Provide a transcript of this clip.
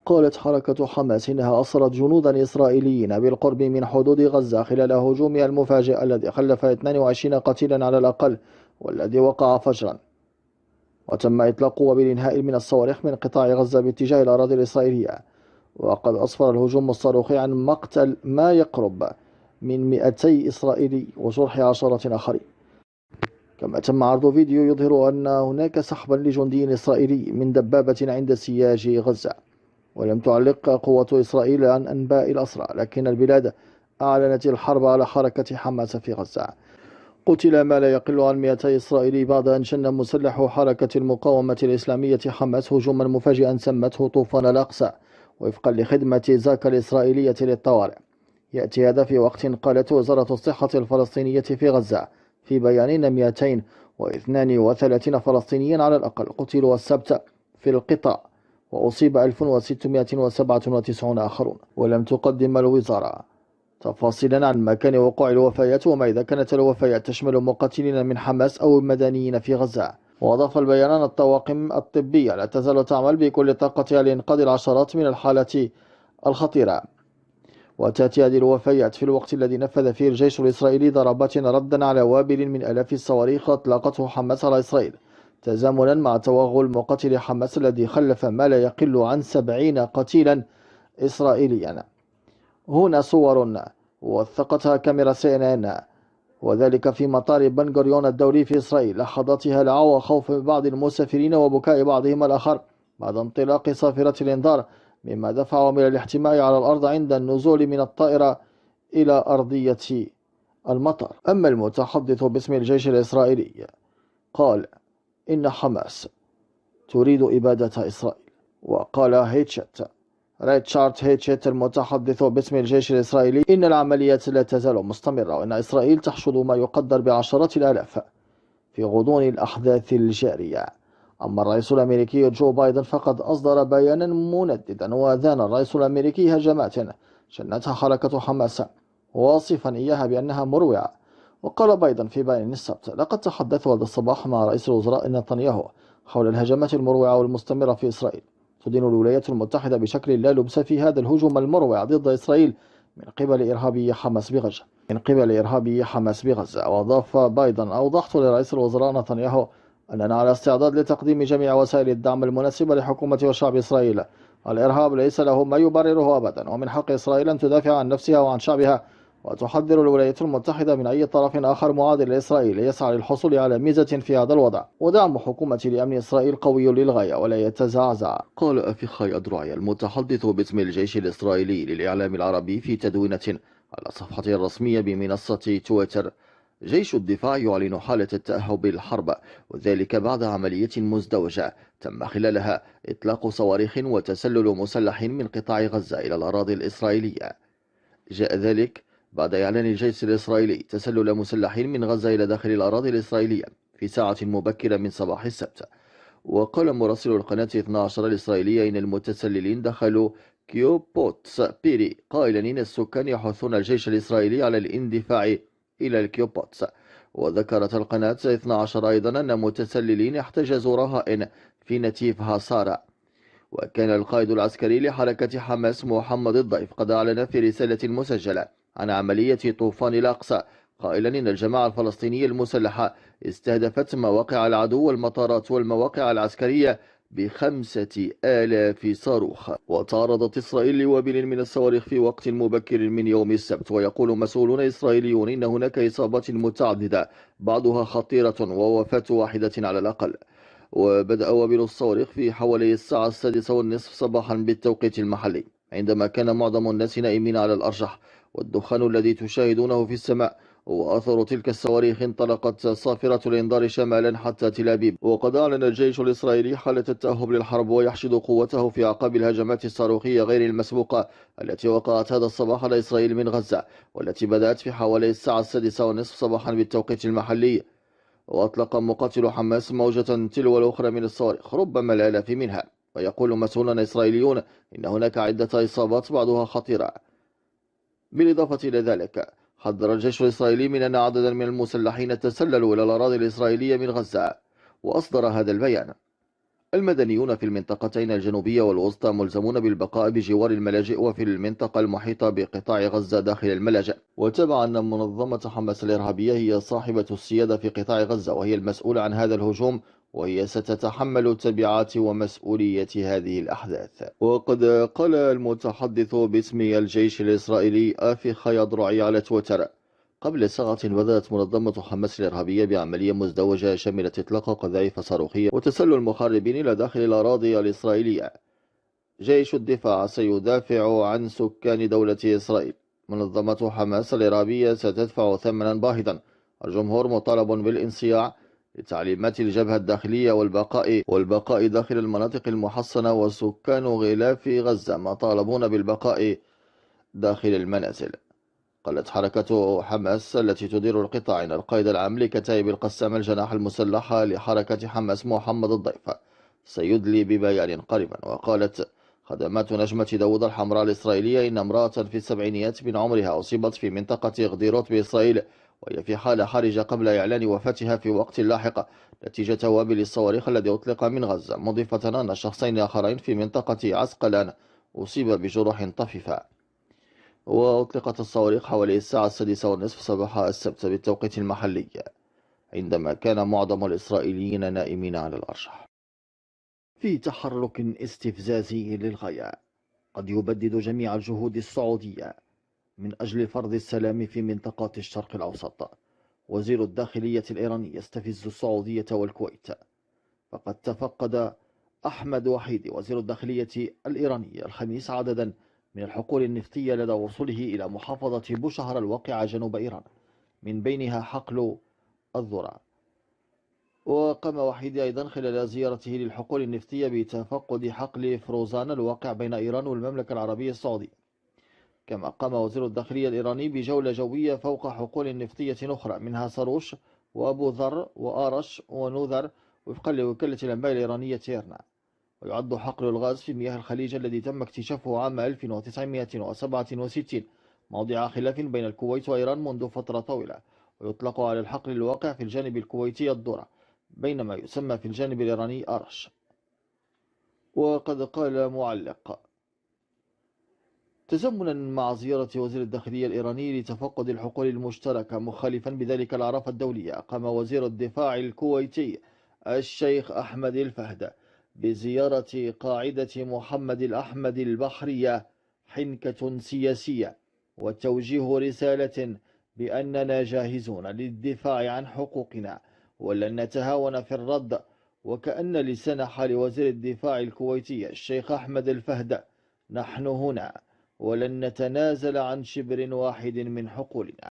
قالت حركة حماس إنها أسرت جنودا إسرائيليين بالقرب من حدود غزة خلال هجومها المفاجئ الذي خلف 22 قتيلا على الأقل، والذي وقع فجرا. وتم إطلاق وبال هائل من الصواريخ من قطاع غزة باتجاه الأراضي الإسرائيلية، وقد أسفر الهجوم الصاروخي عن مقتل ما يقرب من 200 إسرائيلي وجرح عشرات آخرين. كما تم عرض فيديو يظهر أن هناك سحبا لجندي إسرائيلي من دبابة عند سياج غزة. ولم تعلق قوة إسرائيل عن أنباء الأسرى، لكن البلاد أعلنت الحرب على حركة حماس في غزة. قتل ما لا يقل عن 200 إسرائيلي بعد أن شن مسلح حركة المقاومة الإسلامية حماس هجوما مفاجئا سمته طوفان الأقصى وفقا لخدمة زاكا الإسرائيلية للطوارئ. يأتي هذا في وقت قالت وزارة الصحة الفلسطينية في غزة في بيان أن 232 فلسطينيا على الأقل قتلوا السبت في القطاع، وأصيب 1697 آخرون. ولم تقدم الوزارة تفاصيلا عن مكان وقوع الوفيات وما إذا كانت الوفيات تشمل مقاتلين من حماس أو مدنيين في غزة. وأضاف البيان أن الطواقم الطبية لا تزال تعمل بكل طاقتها لإنقاذ العشرات من الحالات الخطيرة. وتأتي هذه الوفيات في الوقت الذي نفذ فيه الجيش الإسرائيلي ضربات ردا على وابل من آلاف الصواريخ أطلقته حماس على إسرائيل، تزامنا مع توغل مقاتل حماس الذي خلف ما لا يقل عن 70 قتيلا إسرائيليا. هنا صور وثقتها كاميرا CNN، وذلك في مطار بن غوريون الدولي في إسرائيل، لحظات هلع وخوف بعض المسافرين وبكاء بعضهم الآخر بعد انطلاق صافرة الإنذار، مما دفعهم إلى الاحتماء على الأرض عند النزول من الطائرة إلى أرضية المطار. أما المتحدث باسم الجيش الإسرائيلي قال إن حماس تريد إبادة إسرائيل. وقال ريتشارد هيتشت المتحدث باسم الجيش الإسرائيلي إن العمليات لا تزال مستمرة، وإن إسرائيل تحشد ما يقدر بعشرات الآلاف في غضون الأحداث الجارية. أما الرئيس الأمريكي جو بايدن فقد أصدر بيانا منددا وأذان الرئيس الأمريكي هجمات شنتها حركة حماس، واصفا إياها بأنها مروعة. وقال بايدن في بيان السبت: لقد تحدثت هذا الصباح مع رئيس الوزراء نتنياهو حول الهجمات المروعة والمستمرة في إسرائيل. تدين الولايات المتحدة بشكل لا لبس في هذا الهجوم المروع ضد إسرائيل من قبل إرهابي حماس بغزة. وأضاف بايدن: أوضحت لرئيس الوزراء نتنياهو أننا على استعداد لتقديم جميع وسائل الدعم المناسبة لحكومة وشعب إسرائيل. الإرهاب ليس له ما يبرره أبدا، ومن حق إسرائيل أن تدافع عن نفسها وعن شعبها، وتحذر الولايات المتحدة من أي طرف آخر معادل لإسرائيل يسعى للحصول على ميزة في هذا الوضع. ودعم حكومة لأمن إسرائيل قوي للغاية ولا يتزعزع. قال أفيخاي أدرعي المتحدث باسم الجيش الإسرائيلي للإعلام العربي في تدوينة على صفحته الرسمية بمنصة تويتر: جيش الدفاع يعلن حالة التأهب للحرب، وذلك بعد عملية مزدوجة تم خلالها إطلاق صواريخ وتسلل مسلح من قطاع غزة إلى الأراضي الإسرائيلية. جاء ذلك بعد إعلان الجيش الإسرائيلي تسلل مسلحين من غزة إلى داخل الأراضي الإسرائيلية في ساعة مبكرة من صباح السبت. وقال مراسل القناة 12 الإسرائيلية إن المتسللين دخلوا كيوبوتس بيري، قائلا إن السكان يحثون الجيش الإسرائيلي على الاندفاع إلى الكيوبوتس. وذكرت القناة 12 أيضا أن متسللين احتجزوا رهائن في نتيف هاسارا. وكان القائد العسكري لحركة حماس محمد الضيف قد أعلن في رسالة مسجلة عن عملية طوفان الأقصى، قائلا إن الجماعة الفلسطينية المسلحة استهدفت مواقع العدو والمطارات والمواقع العسكرية ب5,000 صاروخ. وتعرضت إسرائيل لوابل من الصواريخ في وقت مبكر من يوم السبت. ويقول مسؤولون إسرائيليون إن هناك إصابات متعددة بعضها خطيرة ووفاة واحدة على الأقل. وبدأ وابل الصواريخ في حوالي الساعة 6:30 صباحا بالتوقيت المحلي، عندما كان معظم الناس نائمين على الأرجح، والدخان الذي تشاهدونه في السماء هو أثر تلك الصواريخ. انطلقت صافرة الإنذار شمالا حتى تل أبيب. وقد أعلن الجيش الإسرائيلي حالة التأهب للحرب ويحشد قوته في أعقاب الهجمات الصاروخية غير المسبوقة التي وقعت هذا الصباح على إسرائيل من غزة، والتي بدأت في حوالي الساعة 6:30 صباحا بالتوقيت المحلي. وأطلق مقاتل حماس موجة تلو الأخرى من الصواريخ، ربما الآلاف منها. ويقول مسؤولون إسرائيليون إن هناك عدة إصابات بعضها خطيرة. بالإضافة إلى ذلك، حذر الجيش الإسرائيلي من أن عددا من المسلحين تسللوا إلى الأراضي الإسرائيلية من غزة، وأصدر هذا البيان: المدنيون في المنطقتين الجنوبية والوسطى ملزمون بالبقاء بجوار الملاجئ وفي المنطقة المحيطة بقطاع غزة داخل الملاجئ. وتابع أن منظمة حماس الإرهابية هي صاحبة السيادة في قطاع غزة وهي المسؤولة عن هذا الهجوم، وهي ستتحمل تبعات ومسؤولية هذه الأحداث. وقد قال المتحدث باسم الجيش الإسرائيلي آفي يضرعي على تويتر: قبل ساعة بدأت منظمة حماس الإرهابية بعملية مزدوجة شملت إطلاق قذائف صاروخية وتسلل مخربين إلى داخل الأراضي الإسرائيلية. جيش الدفاع سيدافع عن سكان دولة إسرائيل. منظمة حماس الإرهابية ستدفع ثمنا باهظا. الجمهور مطالب بالانصياع لتعليمات الجبهة الداخلية والبقاء داخل المناطق المحصنة، وسكان غلاف غزة مطالبون بالبقاء داخل المنازل. قالت حركة حماس التي تدير القطاع إن القائد العام لكتائب القسام الجناح المسلحة لحركة حماس محمد الضيف سيدلي ببيان قريبا. وقالت خدمات نجمة داود الحمراء الإسرائيلية إن امرأة في السبعينيات من عمرها أصيبت في منطقة غديروت بإسرائيل، وهي في حالة حرجة قبل إعلان وفاتها في وقت لاحق نتيجة وابل الصواريخ الذي أطلق من غزة، مضيفة أن شخصين آخرين في منطقة عسقلان أصيب بجروح طفيفة. وأطلقت الصواريخ حوالي الساعة 6:30 صباح السبت بالتوقيت المحلي، عندما كان معظم الإسرائيليين نائمين على الأرجح. في تحرك استفزازي للغاية قد يبدد جميع الجهود السعودية من أجل فرض السلام في منطقة الشرق الأوسط، وزير الداخلية الإيراني يستفز السعودية والكويت. فقد تفقد أحمد وحيدي وزير الداخلية الإيراني الخميس عددا من الحقول النفطية لدى وصوله إلى محافظة بوشهر الواقعة جنوب إيران، من بينها حقل الذرة. وقام وحيدي أيضا خلال زيارته للحقول النفطية بتفقد حقل فروزان الواقع بين إيران والمملكة العربية السعودية. كما قام وزير الداخلية الإيراني بجولة جوية فوق حقول نفطية أخرى منها سروش وأبو ذر وآرش ونوذر، وفقا لوكالة الأنباء الإيرانية إيرنا. ويعد حقل الغاز في مياه الخليج الذي تم اكتشافه عام 1967 موضع خلاف بين الكويت وإيران منذ فترة طويلة، ويطلق على الحقل الواقع في الجانب الكويتي الذرة، بينما يسمى في الجانب الإيراني آرش. وقد قال معلق: تزامنا مع زيارة وزير الداخلية الإيراني لتفقد الحقول المشتركة مخالفا بذلك الأعراف الدولية، قام وزير الدفاع الكويتي الشيخ أحمد الفهد بزيارة قاعدة محمد الأحمد البحرية، حنكة سياسية وتوجيه رسالة بأننا جاهزون للدفاع عن حقوقنا ولن نتهاون في الرد. وكأن لسان حال وزير الدفاع الكويتي الشيخ أحمد الفهد: نحن هنا ولن نتنازل عن شبر واحد من حقولنا.